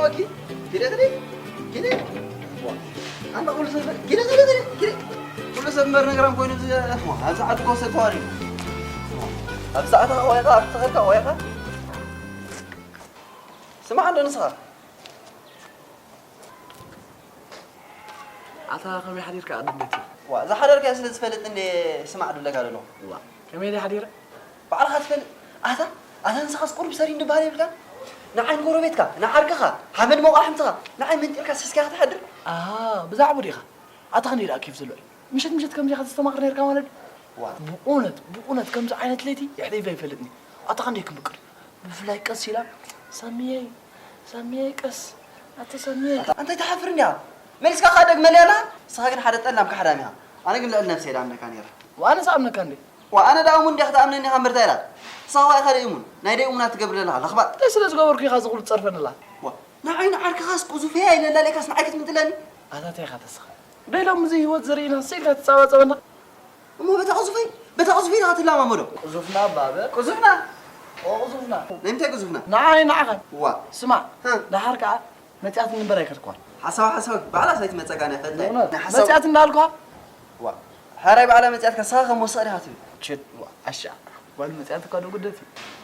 ኦኬ፣ ኪደ፣ ኪደ፣ ኪደ። ዋ፣ ኣንታ ኩሉ ሰብ፣ ኪደ፣ ኪደ፣ ኪደ፣ ኪደ። ኩሉ ሰብ እምበር ነግራም ኮይኑ፣ እዚ፣ ዋ፣ ኣብ ሰዓት እኮ ሰብ ተዋሪዱ። ዋ፣ ኣብ ሰዓት ቆይኻ፣ ኣብ ተኸልካ ቆይኻ። ስማዕ እንዶ ንስኻ። ኣታ ከመይ ሓዲርካ ኣድንደቲ? ዋ፣ ዝሓደርካዮ ስለ ዝፈልጥ እንዴ ስማዕ ድብለካ ዘለኹ። ዋ፣ ከመይ ድየ ሓዲረ? ባዕልኻ ትፈልጥ። ኣታ፣ ኣታ ንስኻስ ቁሩብ ሰሪን ድበሃል የብልካን? ንዓይ ንጎረቤትካ፣ ንዓርክኻ፣ ሓመድ መውቃሕምትኻ፣ ንዓይ መንጢርካ ሰስኪኻ ትሓድር? ኣሃ፣ ብዛዕባኡ ዲኻ? ኣታ ክንደይ ደኣ ኬፍ ዘለዎ እዩ። ምሸት ምሸት ከምዚ ኢኻ ተስተማቕር ነይርካ ማለት ድዩ? ዋ። ብእውነት፣ ብእውነት ከምዚ ዓይነት ለይቲ የሕሊፈ ኣይፈልጥን እዩ። ኣታ ክንደይ ክምቅር እዩ። ብፍላይ ቀስ ኢላ፣ ሳሚየይ፣ ሳሚየይ ቀስ፣ ኣታ ሳሚየይ። ኣታ እንታይ ትሓፍር እንዲኻ? መሊስካ ከኣ ደግመለይ ኣለኻ? ንስኻ ግን ሓደ ጠላም ካሕዳም ኢኻ። ኣነ ግን ልዕሊ ነብሰይ ድኣምነካ ነይረ። ወኣነስ ኣምነካ እንዴ? ወኣነ ደኣ እሙን እንዲኻ ትኣምነኒ ኢኻ እምበር እንታይ ኢላ? ንስኻ እኮ ኢኻ ደይእሙን። ናይ ደይእሙናት ትገብር ዘለኻ ለኽባጥ። እንታይ ስለ ዝገበርኩ ኢኻ እዚ ኩሉ ትጸርፈኒ ኣለኻ? ዋ፣ ንዓይ ንዓርክኻስ ቁዙፈይ ኣይለላለይካስ ንዓይ ክትምንጥለኒ? ኣታ እንታይ ኢኻ ተስኻ? ደይ ሎሚ እዚ ህይወት ዘርእና ስኢልካ ትጻባጸበና? እሞ በታ ቁዙፈይ፣ በታ ቁዙፈይ ኢኻ ትለማመዶ? ቁዙፍና እባ በል። ቁዙፍና? ኦ፣ ቁዙፍና። ናይ ምንታይ ቁዙፍና? ንዓይ ንዓኻ። ዋ። ስማዕ፣ ሃ። ደሓር ከኣ መጺኣትኒ እምበር ኣይከድክዋን። ሓሳዊ፣ ሓሳዊ። ባዕላስ ኣይትመጸካን እያ፣ ፈልጠ። እውነት? ናይ ሓሳዊ መጺኣትኒ እንዳበልኩኻ? ዋ። ሓራይ ባዕላ መጺኣትካ፣ ንስኻ ከም ወሰቕ ዲኻ ትብል? ችድ፣ ዋ፣ ኣሻ። ጓል መጺኣትካ ዶ ግደፊ?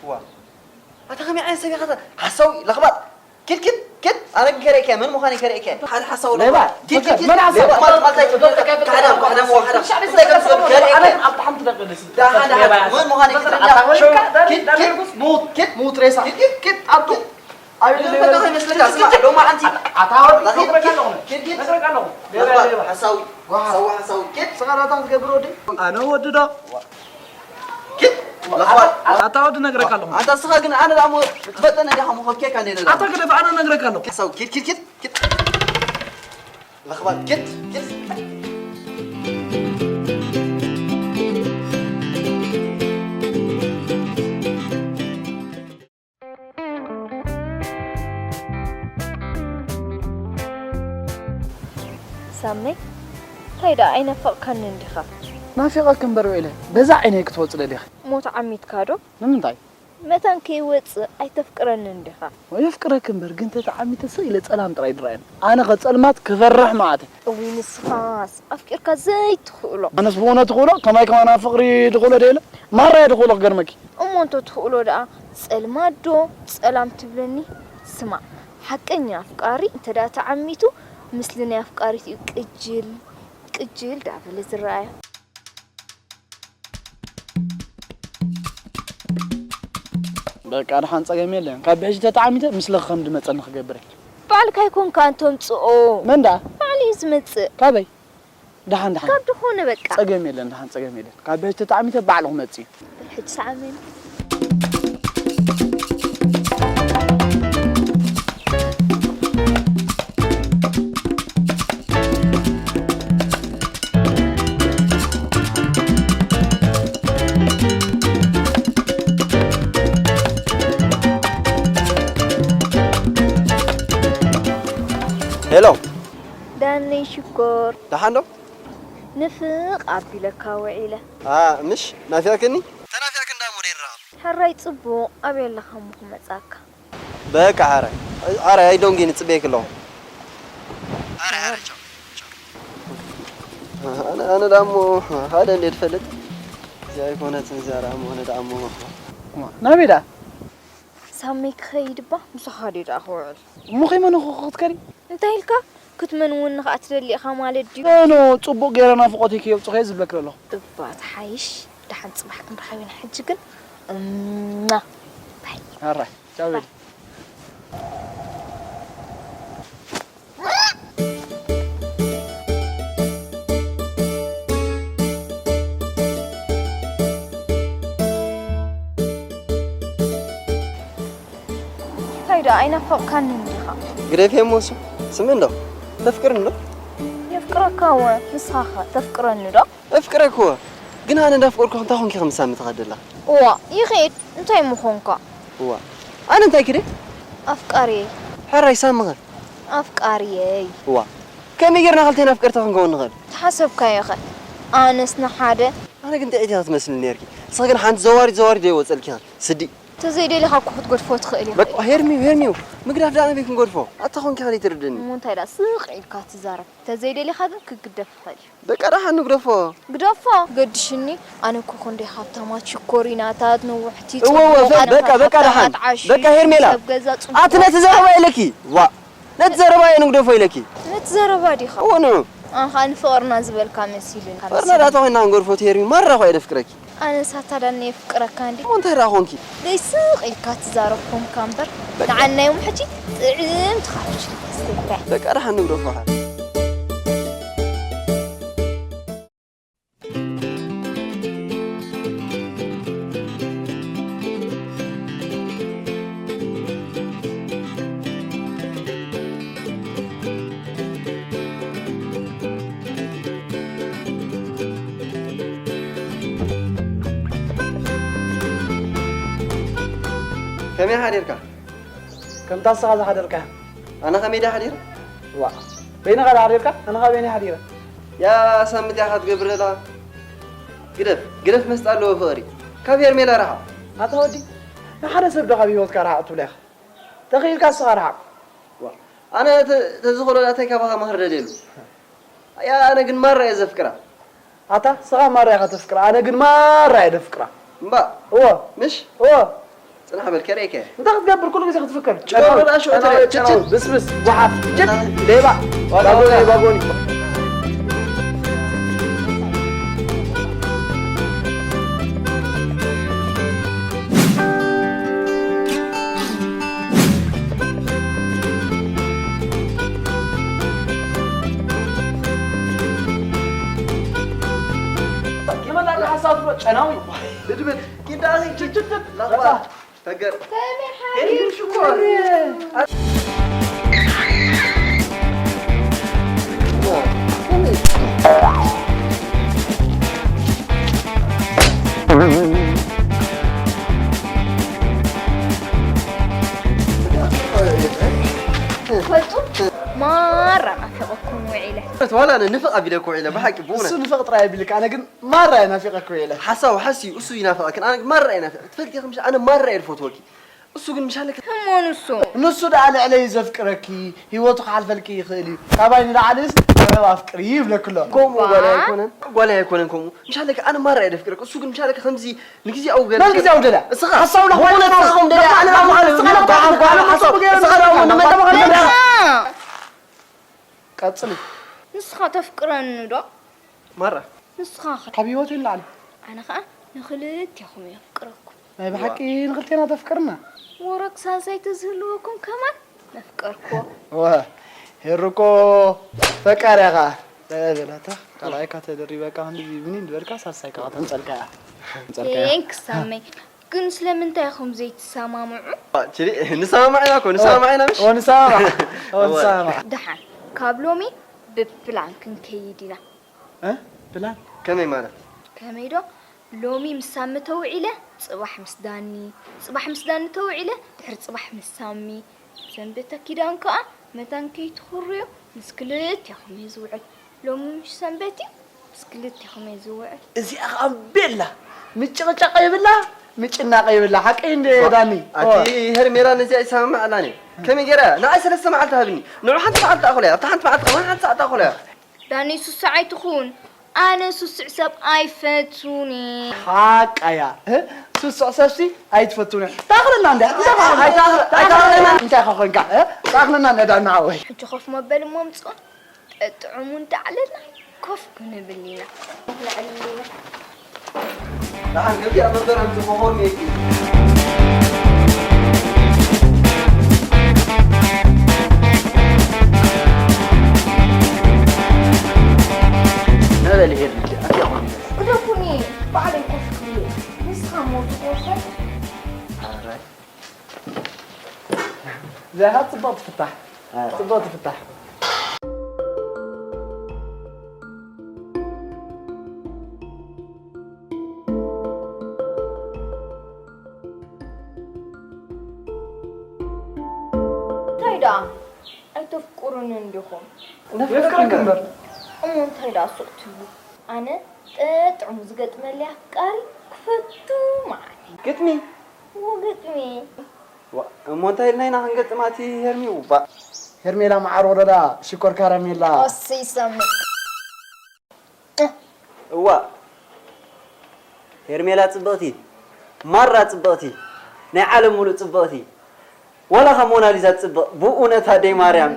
ዋ። ኣታ ከመይ ዓይነት ሰብ ኢኻ? ሓሳዊ፣ ለኽባጥ። ኪድ፣ ኪድ፣ ኪድ። ኣነ ግን ከርእየካ፣ መን ምዃነይ ከርእየካ። ሓደ ሓሳዊ ሌባ። ለኽባጥ። ኪድ፣ ኪድ፣ ኪድ። መን ሓሳዊ? ሌባ። ማለት፣ ማለት ኣይትበል። ካሕዳም፣ ካሕዳም፣ ወሓዳም። እንታይ ከም ዝብል ከርእየካ። ደሓን፣ ደሓን። መን ምዃነይ ክትርእየኒ። ኣታ ወልካ፣ ኪድ፣ ኪድ። ሙት፣ ኪድ። ሙት ሬሳ። ኪድ፣ ኪድ። ኪድ፣ ኣቱ። ኣይ፣ ኪድ፣ ሌባ። በቃ ይመስለካ። ስማ፣ ሎማዓንቲ። ኣታ ወዲ፣ ኪድ፣ ነግረካ ኣለኹ። ኪድ፣ ኪድ። ነግረካ ኣለኹ። ሌባ፣ ለኽባጥ። ሌባ። ሓሳዊ። ዋው። ሓሳዊ፣ ሓሳዊ። ኪድ። ስኻ ናታ ክትገብር ወዲ? ኣነ ወዲ ዶ? ኪድ፣ ለኽባጥ። ኣታ ወዲ ነግረካ ኣለኹ። ኣታ እስኻ ግን ኣነ ደኣ እሞ ትፈልጠኒ ዲኻ እሞ ከብኬካ እንደ ነዛ። ኣታ ግደፍ፣ ኣነ ነግረካ ኣለኹ። ሓሳዊ፣ ኪድ፣ ኪድ፣ ኪድ፣ ኪድ። ለኽባጥ፣ ኪድ፣ ኪድ። ሳመይ፣ እንታይ ደኣ ኣይናፈቕካንን ዲኻ? ናፊቐኪ እምበር ውዒለ፣ በዛ ዓይነይ ክትወጽእ ደሊኺ። እሞ ተዓሚትካ ዶ? ንምንታይ? መታን ከይወጽእ ኣይተፍቅረንን ዲኻ? የፍቅረኪ እምበር፣ ግን ተተዓሚተ ስቕ ኢለ ጸላም ጥራይ ድረኣየኒ። ኣነኸ ጸልማት ክፈርሕ መዓት። እውይ፣ ንስኻስ ኣፍቂርካ ዘይትኽእሎ። ኣነስ ብእውነት እኽእሎ፣ ከማይ ከማና ፍቕሪ ድኽእሎ ደየለ። ማራ እየ ድኽእሎ ክገርመኪ። እሞ እንተ ትኽእሎ ደኣ ጸልማት ዶ ጸላም ትብለኒ? ስማዕ፣ ሓቀኛ ኣፍቃሪ እንተ ደኣ ተዓሚቱ፣ ምስሊ ናይ ኣፍቃሪት እዩ ቅጅል፣ ቅጅል ደኣ በለ ዝረኣዮ። በቃ፣ ደሓን ጸገም የለን። ካብ ብሕጂ ተተዓሚተ ምስልኺ ከም ድመጸኒ ክገብር እየ። ባዕልካ ኣይኮንካን ተምጽኦ። መን ደኣ? ባዕሉ እዩ ዝመጽእ። ካበይ? ደሓን፣ ደሓን። ካብ ድኾነ በቃ። ጸገም የለን፣ ደሓን ጸገም የለን። ካብ ብሕጂ ተተዓሚተ ባዕሉ ክመጽእ እዩ። በል ሕጂ ሰዓመኒ። ሄሎ። ዳነይ ሽኮር። ደሓን ዶ? ንፍቕ ኣቢለካ ውዒለ። ኣ፣ ምሽ ናፊቕክኒ? ተናፊቕኪ እንዳ ሞዴል ረኸብ። ሕራይ ጽቡቕ፣ ኣበይ ኣለኻ እሞ ክመጻካ? በቃ፣ ሕራይ፣ ሕራይ፣ ኣይዶንጊ፣ ንጽበየኪ ኣለኹ። ሕራይ፣ ሕራይ፣ ቻው፣ ቻው። ኣነ፣ ኣነ ደኣ እሞ ሓደ እንዴ ትፈልጥ? እዚኣ ኣይኮነትን፣ እዚኣ ደኣ እሞ፣ ኣነ ደኣ እሞ። ናበይ ደኣ? ሳመይ ክኸይድ እባ፣ ምሳኻ ድየ ደኣ ክውዕል? እሞ ከይመነኹ ክትከዲ? እንታይ ኢልካ? ክትመንውኒ ከኣ ትደሊ ኢኻ ማለት ድዩ? ኖ፣ ኖ፣ ጽቡቕ ገይረ ናፍቖተይ ከየውጽኸዮ ዝብለኪ ዘለኹ። እባ ትሓይሽ፣ ደሓን ጽባሕ ክንረኸብ ኢና። ሕጂ ግን እማ፣ ባይ። ኣራይ፣ ቻው በሊ። እንታይ ደኣ ኣይናፈቕካንን ዲኻ? ግደፍዮ እሞ እሱ። ስምዒ እንዶ? ተፍቅርኒ ዶ? የፍቅረካ እወ። ንስኻኸ ተፍቅረኒ ዶ? ኣፍቅረኪ እወ። ግን ኣነ እንዳፍቀርኩ እንታይ ኮንኪ ኢኺ ምሳኒ ትኸዲ ዘለኺ? እዋ፣ ይኺድ። እንታይ ምኾንካ? እዋ። ኣነ እንታይ ክደ? ኣፍቃሪየይ። ሕራይ ሳምኸ? ኣፍቃሪየይ። እዋ። ከመይ ጌርና ክልቴና ኣፍቀርቲ ክንከውን ንኽእል? ተሓሰብካዮኸ? ኣነስ ንሓደ። ኣነ ግን ጥዕይቲ ኢኺ ትመስልኒ ኔርኪ። ንስኺ ግን ሓንቲ ዘዋሪት ዘዋሪት ዶ ይወጸልኪ ኢኺ? ስዲ። ተዘይደሊኻ እኮ ክትገድፎ ትኽእል ኢኻ። በቃ ሄርሚው፣ ሄርሚው፣ ምግዳፍ ደኣ ኣበይ ክንገድፎ? ኣታ ኾንኪ ኢኻ ዘይትርድእኒ። እሞ እንታይ ደኣ ስቕ ኢልካ ትዛረብ? ተዘይደሊኻ ግን ክግደፍ ይኽእል እዩ። በቃ ደሓን ንግደፎ። ግደፎ። ገድሽኒ፣ ኣነ እኮ ክንደይ ሃብታማት ሽኮሪናታት፣ ነዋሕቲ፣ እወ፣ እወ፣ ጽቡቓት፣ በቃ፣ በቃ ደሓን። ሃብታማት ዓሺሽ፣ በቃ ሄርሜላ። ሰብ ገዛ ጽቡቕ። ኣቲ ነቲ ዘረባ ኢለኪ። ዋ፣ ነቲ ዘረባ እየ ንግደፎ ኢለኪ። ነቲ ዘረባ ዲኻ? እወ፣ ንዑ። ኣንኻ ንፍቕርና ዝበልካ መሲሉኒ። ፍቕርና ደኣ ተኾይና ክንገድፎ ትሄርሚ፣ ማራ እኮ እየ ደፍቅረኪ። ኣነ ሳታ ዳኒ የፍቅረካ እንዲ። እሞ እንታይ ደኣ ኾንኪ? ደይ ስቕ ኢልካ ትዛረብ ኾንካ እምበር፣ በቃ። ንዓናዮም ሕጂ ጥዕም ትኻፍሽ። በቃ ደሓን ንግደፎ። ከመይ ሓዲርካ? ከምታ ንስኻ ዝሓደርካያ። ኣነ ከመይ ድየ ሓዲረ? ዋ፣ በይንኻ ዶ ሓዲርካ? ኣነ ኸኣ በይነይ ሓዲረ። ያ ሳምንት እያ ክትገብር ዘላ። ግደፍ፣ ግደፍ መስጣ ኣለዎ ፍቕሪ። ካብ ሄርሜላ ርሓቕ። ኣታ ወዲ፣ ንሓደ ሰብ ዶ ካብ ህይወትካ ርሓቕ ትብሎ ኢኻ? ተኽኢልካ ንስኻ ርሓቕ። ዋ፣ ኣነ ተ-፣ ተዝኽእሎ ዳእታይ ካባኻ ምኽሪ ደልየሉ። ያ፣ ኣነ ግን ማራ እየ ዘፍቅራ። ኣታ፣ ንስኻ ማራ ኢኻ ተፍቅራ፣ ኣነ ግን ማራ እየ ደፍቅራ። እምባ። እወ። ምሽ? እወ። ጽናሕ በል፣ ከርእየካ እየ። እንታይ ክትገብር ኩሉ ግዜ ክትፍክር? ጭኖ ጨናዊ፣ ዳኣ ሽዑ ጨናዊ፣ ተረድእ። ጨናዊ፣ ብስብስ፣ ጓሓፍ፣ ጅል፣ ሌባ፣ ዋላ ባጎኒ፣ ዋላ። ባጎኒ። የመን ኣለ ሓሳብ ጨናዊ። ድድብድ። ኪዳ ችችችት። ላኽባ። ፈገር። ከመይ ሄይ፣ ሓዲርኩም? ሽኮር። ትፈልጡ? ማራ ናፊቐኩም ውዒለ። ዋላ ኣነ ንፍቕ ኣቢለ እኮ ውዒለ፣ ብሓቂ፣ ብእውነት። እሱ ንፍቕ ጥራይ ኣቢልካ፣ ኣነ ግን ማራ እየ ናፊቐኪ ውዒለ። ሓሳዊ ሓስዩ፣ እሱ ይናፍቐክን፣ ኣነ ግን ማራ እየ ናፊቐ። ትፈልጢ ኢኺ፣ ምሽ ኣነ ማራ እየ ዝፈትወኪ። እሱ ግን ምሽ ኣለኪ። እሞ ንሱ? ንሱ ደኣ ልዕለይ እዩ ዘፍቅረኪ፣ ህይወቱ ክሓልፈልኪ ይኽእል እዩ። ካባይ ንላዕሊስ ጥበብ ኣፍቅሪ ይብለኪ ኣሎ። ከምኡ ጓል ኣይኮነን፣ ጓል ኣይኮነን ከምኡ። ምሽ ኣለኪ ኣነ ማራ እየ ዘፍቅረኪ፣ እሱ ግን ምሽ ኣለኪ ከምዚ ንግዜያዊ ገለ መን ግዜያዊ ደልያ? እስኻ። ሓሳዊ ለኾነ ብእውነት ንስኻ እስኻ ከም ደልያ። ንባዕልና ንባዕልና ንባዕልና ንባዕልና ንባዕልና ንባዕልና ንባዕልና ንባዕልና ንባዕልና ንባዕልና ቀጽሊ። ንስኻ ተፍቅረኒ ዶ? ማራ። ንስኻ ኸ? ካብ ህይወት ይለዓል። ኣነ ኸኣ ንኽልቴኹም እየ ኣፍቅረኩም። ናይ ብሓቂ ንኽልቴና ተፍቅርና? ወረክ ሳልሳይ ተዝህልወኩም ከማን መፍቀርኩዎ። ወ፣ ሄሩኮ ፈቃሪያ ኸኣ። በላታ፣ ካልኣይካ ተደሪበካ ክንዲ ብኒን ዝበልካ ሳልሳይካ ከተምጸልካ እያ። ተምጸልካ እያ። ቴንክስ ሳመይ። ግን ስለምንታይ ኢኹም ዘይትሰማምዑ? ችሊ፣ ንሰማማዕ ኢና እኮ፣ ንሰማማዕ ኢና ምሽ? ኦ፣ ንሰማማዕ። ኦ፣ እወ። ንሰማማዕ። ደሓን፣ ካብ ሎሚ ብፕላን ክንከይድ ኢና። እ? ፕላን? ከመይ ማለት? ከመይ ዶ? ሎሚ ምስ ሳሚ ተውዒለ፣ ጽባሕ ምስ ዳኒ፣ ጽባሕ ምስ ዳኒ ተውዒለ፣ ድሕሪ ጽባሕ ምስ ሳሚ። ሰንበት ኣኪዳን ከኣ መታን ከይትኹርዮ ምስ ክልቴኹም እየ ዝውዕል። ሎሚ ምሽ ሰንበት እዩ፣ ምስ ክልቴኹም እየ ዝውዕል። እዚኣ ኸኣ ቤላ፣ ምጭቕጫቕ የብላ፣ ምጭናቕ የብላ። ሓቀይ እንደ ዋ፣ ዳኒ። ኣቲ ኦ። ሄርሜላ ነዚኣ ይሰማማዕ ኣላኒ። ከመይ ገይራ? ንዓይ ሰለስተ መዓልቲ ሃብኒ። ንዑ ሓንቲ መዓልቲ ኣኹለያ። ኣብታ ሓንቲ መዓልቲ ከማን ሓንቲ ሰዓት ኣኹለያ። ዳኒ ሱስዕ ኣይትኹን። ኣነ ሱስዕ ሰብ ኣይፈቱን እየ። ሓቃያ። እ? ሱስዕ ሰብሲ ኣይትፈቱን እየ። ታኽለና እንደ። ኣይታኽ-፣ ኣይታኽለና። እንታይ ኸ ኾንካ? እ? ታኽለና እንደ ዳኒ ሓወይ። ሕጂ ኮፍ መበል እሞ ምጽኡ። ጥዑም እንዳዕለልና ኮፍ ክንብል ኢና። ንዕሊ። ደሓን ገብቲ ኣብ መንበር ኣምጽእ ኮኾር ሜኪ። ነበል ሄድ ልጅ ኣትያ ኾን። ግደፉኒ፣ ባዕለይ ኮፍ ክብል። ንስኻ ሞት ኮፍ። ኣረ። እዚኣ ጽቡቕ ትፍታሕ። ኣረ። ጽቡቕ ትፍታሕ። እንታይ ደኣ? ኣይተፍቅሩንን ዲኹም? ነፍቅረኪ እምበር። እሞ እንታይ ደኣ ሱቕ ትብሉ? ኣነ ጠጥዑሙ ዝገጥመለይ ኣፍቃሪ ክፈቱ መዓት። ግጥሚ? እሞ እንታይ ኢልና ኢና ክንገጥማ እቲ ሄርሚ ውባእ? ሄርሜላ መዓር ወረዳ ሽኮር ካራሜላ። እሰይ ሳሚ። እዋ ሄርሜላ ጽብቕቲ፣ ማራ ጽብቕቲ፣ ናይ ዓለም ሙሉእ ጽብቕቲ፣ ዋላ ካብ ሞናሊዛ ጽብቕ ብእውነት ኣደይ ማርያም።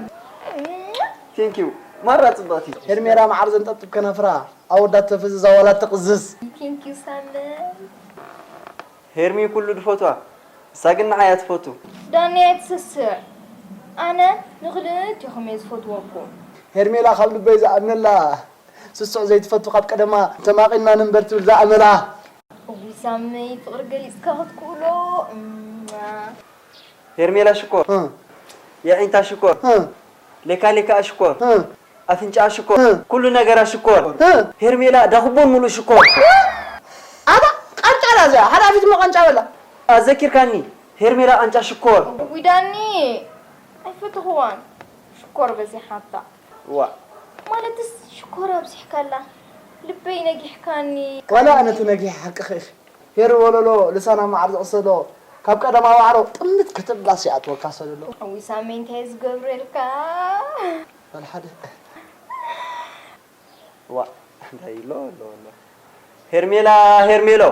Thank you ማራ ጽብቕቲ። ሄርሜላ መዓር ዘንጠብጥብ ከናፍራ ኣወዳት ተፍዝዝ ኣዋላት ተቕዝዝ። Thank you ሳሚ። ሄርሚ ኩሉ ድፈትዋ እሳ ግን ንዓይ እያ ትፈቱ። ዳኒ ኣይትስስዕ፣ ኣነ ንክልቲኹም እየ ዝፈትወኩም። ሄርሜላ ካብ ልበይ ዝኣምነላ ስሱዕ ዘይትፈቱ ካብ ቀደማ ተማቒልና ንንበር ትብል ዝኣመላ። እውይ ሳመይ ፍቕሪ ገሊጽካ ክትክእሎ። እማ። ሄርሜላ ሽኮር እ። የዒንታ ሽኮር እ። ሌካ ሌካ ሽኮር እ። ኣፍንጫ ሽኮር እ። ኩሉ ነገራ ሽኮር እ። ሄርሜላ ዳኽቦን ሙሉ ሽኮር። ኣታ ቃንጫ ዳ እዚኣ ሓዳፊት መቐንጫ በላ። ኣዘኪርካኒ ሄርሜላ ቃንጫ ሽኮር። እውይ ዳኒ ኣይፈተኽዋን ሽኮር በዚሓታ። ዋ ማለትስ ሽኮር ኣብዚሕካላ ልበይ ነጊሕካኒ። ዋላ ኣነ ትነጊሒ ሓቅኺ ኢኺ። ሄሪ ወለሎ ልሳና መዓር ዝቕሰሎ ካብ ቀደማ ዋዕሮ ጥምት ክትብላስ ይኣትወካ ሰለሎ። እውይ ሳመይ እንታይ ዝገብረልካ። ባል ሓደ ዋ እንታይ ኣሎ ኣሎ ኣሎ ሄርሜላ ሄርሜሎ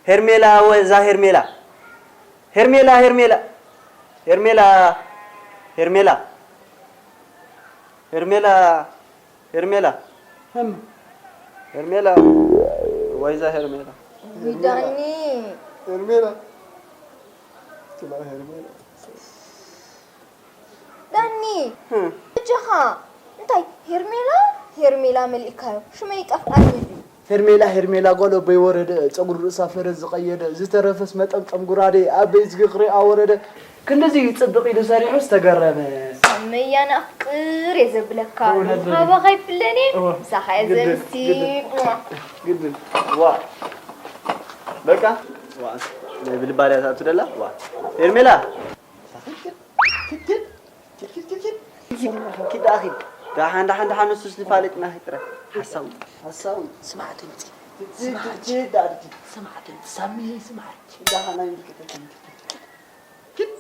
ሄርሜላ ወዛ ሄርሜላ ሄርሜላ ሄርሜላ ሄርሜላ ሄርሜላ ሄርሜላ ሄርሜላ ሄርሜላ እም። ሄርሜላ ወይዛ ሄርሜላ ዊዳኒ ሄርሜላ ስማ ሄርሜላ ዳኒ እም። እጀኻ እንታይ ሄርሜላ ሄርሜላ መሊእካዮ ሽመይ ይጠፍኣኒ ድዩ ሄርሜላ ሄርሜላ ጓል ኣቦይ ወረደ ጸጉሪ ርእሳ ፈረስ ዝቐየደ ዝተረፈስ መጠምጠም ጉራዴ ኣበይ ዝግቕሪ ኣወረደ ክንድዚ ጽብቕ ኢሉ ሰሪሑስ ተገረመ። ሰመያን ኣፍቅር እየ ዘብለካ። እውነት ነው። ካባኻ ይፍለኒ፣ እወ። ምሳኻ እየ ግድን፣ ዘምሲ። ግድን። ግድን። ዋ። በቃ። ዋ። ናይ ብልባል እያ ትኣቱ ደላ። ዋ። ሄርሜላ። ትክክል። ትክክል። ትክክል። ኪድ ኣኺድ። ደሓን፣ ደሓን፣ ደሓን፣ ንሱስ ንፋለጥ ኢና ኺድ ጥራይ። ሓሳዊ። ሓሳዊ። ስማዕ ድምፂ። ትክክል። ስማዕ ድምፂ። ስማዕ ድምፂ። ሳሚ፣ ስማዕ። ደሓን፣ ኣይምልከተካን። ኪድ።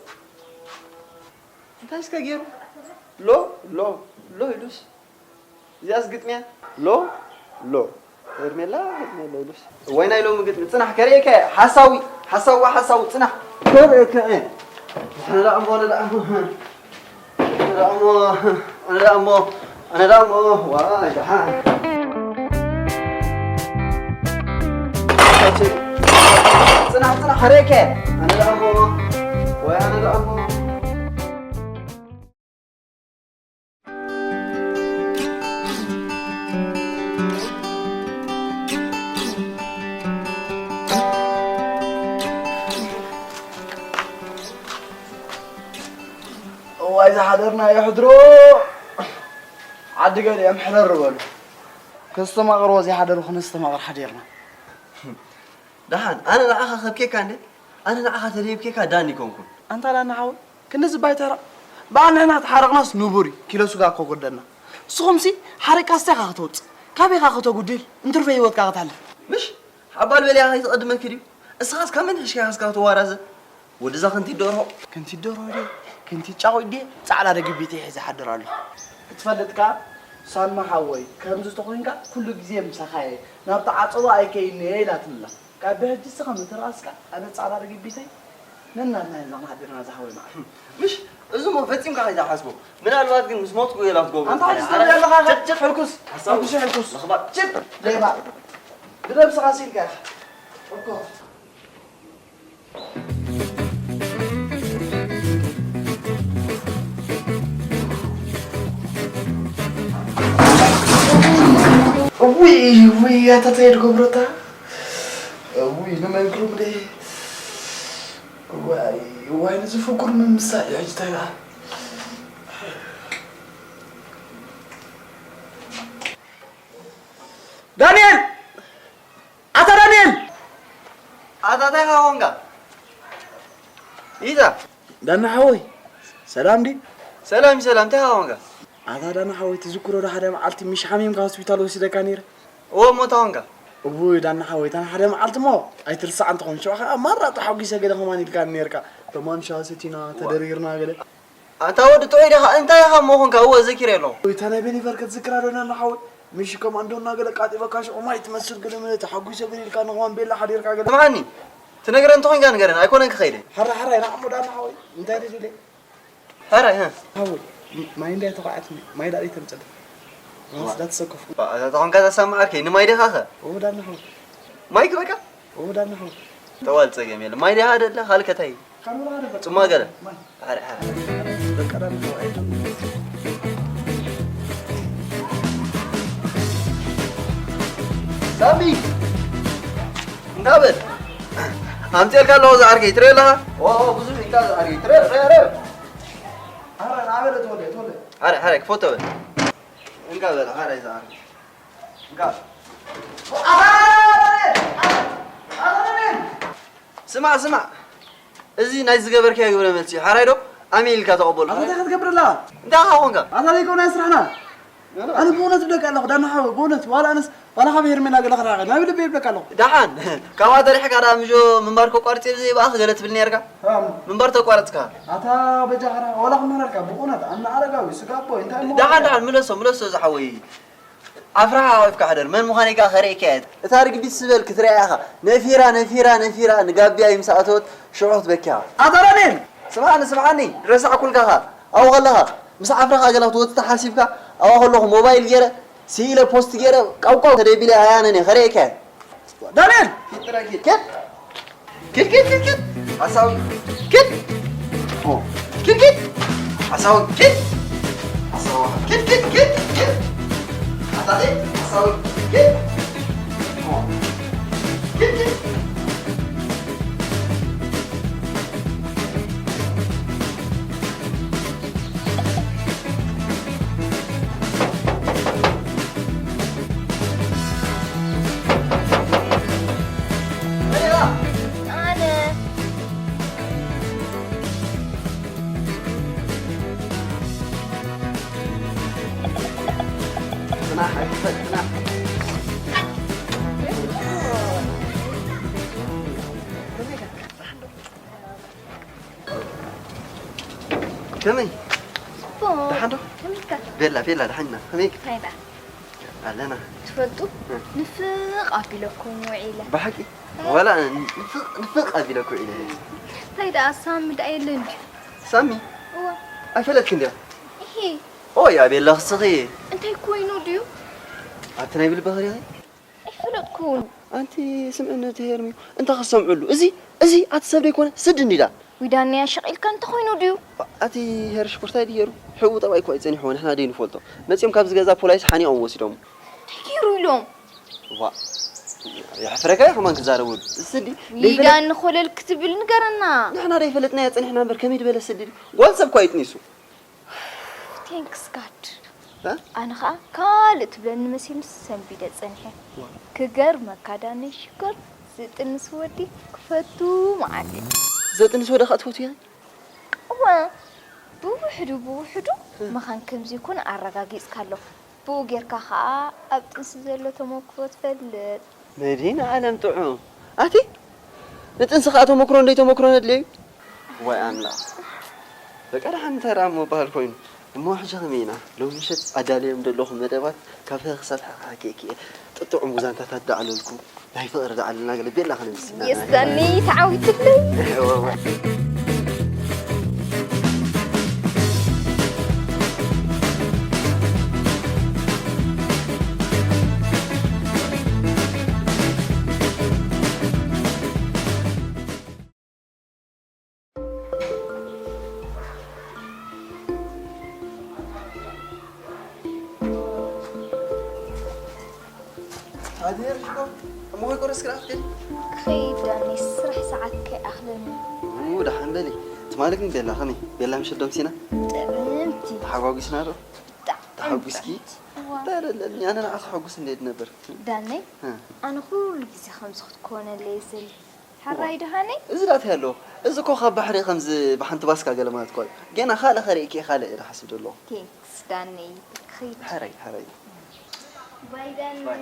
እንታይ እስከ ገይሩ? ሎ፣ ሎ፣ ሎ ኢሉስ። እዚኣስ ግጥሚ እያ። ሎ፣ ሎ። ሄርሜላ፣ ሄርሜላ ኢሉስ። እዋይ ናይ ሎሚ ግጥሚ። ጽናሕ፣ ከርእየካ እየ። ሓሳዊ፣ ሓሳዊ፣ ሓሳዊ፣ ጽናሕ። ከርእየካ እየ። ኣነ ደኣ እሞ፣ ኣነ ደኣ እሞ፣ ኣነ ደኣ እሞ፣ ኣነ ደኣ እሞ፣ ኣነ ደኣ እሞ፣ ዋይ ደሓን። ጽናሕ፣ ጽናሕ፣ ከርእየካ እየ። ኣነ ደኣ እሞ፣ ወይ ኣነ ደኣ እሞ። እዋይ ዝሓደርና የሕድሮ ዓዲ ገሊኦም ሕረር በሉ። ከስተማቕርዎ ዘይሓደሩ ክነስተማቕር ሓዲርና። ደሓን ኣነ ንዓኻ ከብኬካ እንዴ? ኣነ ንዓኻ ተደይብኬካ ዳኒ ኮንኩን። ኣንታ ዳኒ ሓወይ ክንድዚ ባይተራ በዓል ንሕና ተሓረቕናስ ንቡር እዩ ኪሎ ስጋ እኮ ጎደልና። ንስኹምሲ ሓሪቃስ እንታይ ኢኻ ከተውፅእ? ካበይ ኢኻ ከተጉድል? እንትርፈ ህይወትካ ከተሕልፍ። ምሽ ሓባል በሊያ ከይትቐድመኪ ድዩ? እስኻስ ካብ መን ሒዝካ ኢኻ እስካ ክትዋራዘ? ወድዛ ክንቲት ደርሆ። ክንቲት ደርሆ ድየ? ክንቲት ጫቑት ድየ? ጻዕዳ ደጊቢተይ ሒዘ ሓድር ኣለኹ። ክትፈልጥ ከኣ ሳሚ ሓወይ ከምዚ ተኾይንካ ኩሉ ግዜ ምሳኻ እየ ናብቲ ዓጸቦ ኣይከይድን እየ ኢላትኒ ኣላ። ካብ ብሕጂ እስኻ ምትርኣስካ ኣነ ጻዕዳ ደጊቢተይ ነናትና እዛ ሓዲርና ዝሓወይ መዓል። ምሽ እዚ እሞ ፈጺምካ ከይትሓስቦ። ምናልባት ግን ምስ ሞትኩ እየ ላትገብሮ ኣንታ ትኽእል። ሕጂ ትደሊ ኣለኻ ኢኻ? ጭድ፣ ጭድ፣ ሕልኩስ። ሓሳዊ። ሕልኩስ፣ ሕልኩስ። ለኽባጥ። ጭድ፣ ሌባ። ብነብስኻ ሲልካ ኢኻ። እኮ። ውይ፣ ውይ፣ ኣታ ታይ ትገብሮ ኣታ? ውይ፣ ንመን ክብሎ? ዋይ፣ ዋይ፣ ንዚ ፍቁር ምምሳል እዩ ሕጂ ተጋ። ዳንኤል! ኣታ ዳንኤል! ኣታ እንታይ ኢኻ ኮንካ? ኢዛ። ዳና ሓወይ፣ ሰላም ድዩ? ሰላም እዩ፣ ሰላም። እንታይ ኢኻ ኮንካ? ኣታ ዳና ሓወይ፣ ትዝክሮ ዶ ሓደ መዓልቲ ምሽ ሓሚምካ ሆስፒታል ወሲደካ ነይረ? እዎ፣ እሞ እንታይ ኮንካ? እውይ ዳና ሓወይ፣ እታ ሓደ መዓልቲ እሞ ኣይትርስዓ እንተኾን፣ ሽዑ ኸዓ ማራ ተሓጒሰ ገለ ከማን ኢልካ ነርካ። ከማን ሻሂ ሰቲና፣ ተደሪርና ገለ። ኣንታ ወዲ ጥዑይ ዲኻ? እንታይ ኢኻ እሞ ኾንካ? እወ፣ ዘኪረ ኣለኹ። እታ ናይ ቤኒፈር ክትዝክራ ዶ ዳና ሓወይ? ምሽ ከማን ዶ እናገለ ቃጢበካ ሽዑ ማይ ትመስል ገለ መለ ተሓጒሰ ገለ ኢልካ ንኸማን ቤላ ሓዲርካ ገለ። ስምዓኒ፣ ትነግረን እንተኾይንካ ንገረን፣ ኣይኮነን ክኸይደ። ሓራ ሓራ ኢና እሞ ዳና ሓወይ፣ እንታይ ደሊለ? ሓራይ፣ ሀ? ሓወይ፣ ማይ እንዳይ ተቋዓትኒ፣ ማይ ዳኣ ተምፀልካ። ዋ። ዳት ሰከፍኩ። ዋ፣ እዛ ተኾንካ ዘሰማዓርከይ፣ ንማይ ዲኻ ኸ? እወ ዳና ሓወይ። ማይ ክበካ? እወ ዳና ሓወይ። ጠዋል ጸገም የለ። ማይ ዲኻ ደለ? ሃልከታይ? ካን ወላ ሓደ በቃ። ጽማ ገለ? ማይ። ሓራይ፣ ሓራይ። በቃ ዳና ሓወይ፣ ኣይተም-፣ ሳሚ! እንዳ በል። ኣምጺኤልካ ኣለኹ ዝዓርከይ፣ ትርኢ ኣለኻ? ኦ፣ ኦ፣ ብዙሕ ኢልካ ዝዓርከይ፣ ትርኢ፣ ትርኢ፣ ትርኢ። ኣረ፣ ናበለ ተወለ፣ ተወለ። ኣረ፣ ኣረ፣ ክፎቶ በል። እንካ በል፣ ኣረ፣ ዝዓርከይ። እንካ። ኣረ፣ ኣረ፣ ኣረ፣ ኣረ። ስማዕ፣ ስማዕ። እዚ ናይ ዝገበርካዮ ግብረ መልሲ እዩ። ሓራይ ዶ? ኣሜን ኢልካ ተቐበሎ። ኣታ እንታይ ክትገብር ኣለኻ? እንታይ ኢኻ ኾንካ? ኣታ ዘይኮነ ስራሕና። ኣነ ብእውነት እብለካ ኣለኹ፣ ዳና ሓወይ፣ ብእውነት፣ ዋላ ኣነስ፣ ዋላ ካብ ሄርሜላ ገለ ክረኣኸ፣ ናብ ልበይ እብለካ ኣለኹ። ደሓን፣ ካብኣ ተሪሕካ ደኣ ምጆ ምንባር ከቋርጽ እየ ብዘይ ብኣኽ ገለ ትብል ነርካ? ኣም። ምንባር ተቋረጽካ? ኣታ በጃኻ፣ ዋላ ክምህረልካ፣ ብእውነት፣ ኣነ ኣረጋዊ፣ ስጋ ኣቦይ፣ እንታይ እሞ ደሓን፣ ደሓን፣ ምለሶ፣ ምለሶ ዝሓወይ። ኣፍራኻ ኣዊፍካ ሕደር፣ መን ምዃነይ ከኣ ከርእየካ እየ። እታ ርግቢት ስበል ክትርእያ ኢኻ። ነፊራ፣ ነፊራ፣ ነፊራ፣ ንጋብያ ምስ ኣተወት ሽዑ ክትበኪ ኢኻ። ኣታ ዳንኤል! ስምዓኒ፣ ስምዓኒ፣ ረሳዕኩልካ ኸኣ። ኣብኡ ከለኻ፣ ምስ ዓፍራኻ ገለ ክትወጽእ ተሓሲብካ፣ ኣብኣ ከለኹ ሞባይል ገይረ፣ ስኢለ ፖስት ገይረ፣ ቃውቃው ተደቢለ ኣያነን እየ፣ ከርእየካ እየ። ዳንኤል! ኪድ ጥራይ ኪድ። ኪድ! ኪድ፣ ኪድ፣ ኪድ፣ ኪድ። ሓሳዊ። ኪድ። ኦ። ኪድ፣ ኪድ። ሓሳዊ። ኪድ። ሓሳዊ። ኪድ፣ ኪድ፣ ኪድ፣ ኪድ። ኣታኺ። ሓሳዊ። ኪድ። ኦ። ኪድ፣ ኪድ። ኣነ። ከመይ? ጽቡቕ። ደሓን ዶ? ከመይ ኢልካ? ቤላ፣ ቤላ፣ ደሓን ኢና። ከመይ? እንታይ ደኣ? ኣለና። ትፈልጡ? እ። ንፍቕ ኣቢለኩም ውዒለ። ብሓቂ? እ። ዋላ ንፍቕ፣ ንፍቕ ኣቢለኩ ውዒለ። እንታይ ደኣ ሳሚ ደኣ የለን ድዩ? ሳሚ? እወ። ኣይፈለጥክን ድያ? እሂ። ኦይ፣ ኣቤላ ክስኺ። እንታይ ኮይኑ ድዩ? ኣብቲ ናይ ብልቢ ኸሪኺ? ኣይፈለጥኩን። ኣንቲ ስምዕኒ እቲ ሄርሚ፣ እንታይ ክትሰምዕሉ? እዚ፣ እዚ ኣቲ ሰብ ደይኮነ፣ ስዲ እንዲዳ። ዊዳንያ ሸቒልካ እንተኾይኑ ድዩ? ኣቲ ሄር ሽኩርታይ ድየሩ? ሕቡ ጠባይ እኮ እዩ ጸኒሕዎ፣ ንሕና ደይንፈልጦ። መጺኦም ካብዚ ገዛ ፖላይስ ሓኒቖም ወሲዶም። እንታይ ገይሩ ኢሎም? ዋ፣ የሕፍረካ እዩ ከማን ክዛረበሉ። እዚ ስዲ፣ ደይፈለጥ- ዊዳን ንኾለል ክትብል ንገረና። ንሕና ደይፈለጥናዮ ጸኒሕና እምበር፣ ከመይ ዝበለ ስዲ ድዩ? ጓል ሰብ እኮ እዩ ጥኒሱ። Thanks God። እ? ኣነ ኸኣ ካልእ ትብለኒ መሲሉኒ ሰንቢደ ጸኒሐ። ዋ። ክገርመካ ዳነይ ሽኮር፣ ዝጥንስ ወዲ ክፈቱ መዓት እየ። ዘጥንስ ወዲ ኸኣ ትፈትዊ ኢኺ? እወ፣ ብውሕዱ ብውሕዱ እ። መኻን ከም ዘይኮነ ኣረጋጊጽካ ኣለኹ። ብኡ ጌርካ ኸኣ ኣብ ጥንሲ ዘሎ ተመክሮ ትፈልጥ። መድህን ዓለም ጥዑም። ኣቲ ንጥንሲ ኸኣ ተመክሮ እንደይ ተመክሮ ነድልዮ እዩ። ዋይ ኣምላኽ። በቃ ደሓን እንታይ ደኣ ምባል ኮይኑ። እሞ ሕጂ ከመይ ኢና? ሎሚ ምሸት ኣዳልዮም ዘለኹ መደባት ካብ ሀ ክሳብ ሐ ክሓኪየኪ እየ። ጥጥዑም ጉዛንታት ኣዳዕለልኩ። ናይ ፍቕሪ ደኣ ኣለና ገለ ቤላ ከነምስና። የስ ዳኒ ተዓዊትለይ። እወ፣ እወ። ኣድሄር ሽኮር፣ እሞ ወይ ቁርስ ክረኣኽ ከይድ? ክኸይድ ዳኒ፣ ስራሕ ሰዓት ከይኣኽለኒ። ኡ፣ ደሓን በሊ። ትማሊ ግን ቤላ ከመይ? ቤላ ምሸት ዶምሲና? ጥዕምቲ። ተሓጓጒስና ዶ? ብጣዕሚ ተሓጒስኪ? ጥዕምቲ። እዋ። እንታይ ደለኒ? ኣነ ንዓኺ ሕጉስ እንዴት ነበር? ዳኒ፣ እ። ኣነ ኩሉ ግዜ ከምዚ ክትኮነለይ ዝል። ሕራይ ደሃነይ? እዚ ዳተይ ኣለዎ። እዚ እኮ ካብ ባሕሪ ከምዚ ብሓንቲ ባስካ ገለ ማለት እኮ እዩ። ገና ካልእ ከርእየኪ እየ፣ ካልእ እየ ዝሓስብ ዘለኹ። ቴንክስ ዳነይ። ክኸይድ። ሕራይ፣ ሕራይ። ባይ ዳነይ። ባይ።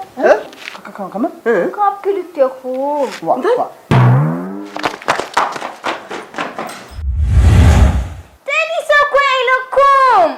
ከመ ካብ ክልቴኹም። ተኒሰ እኮ ኢለኩም።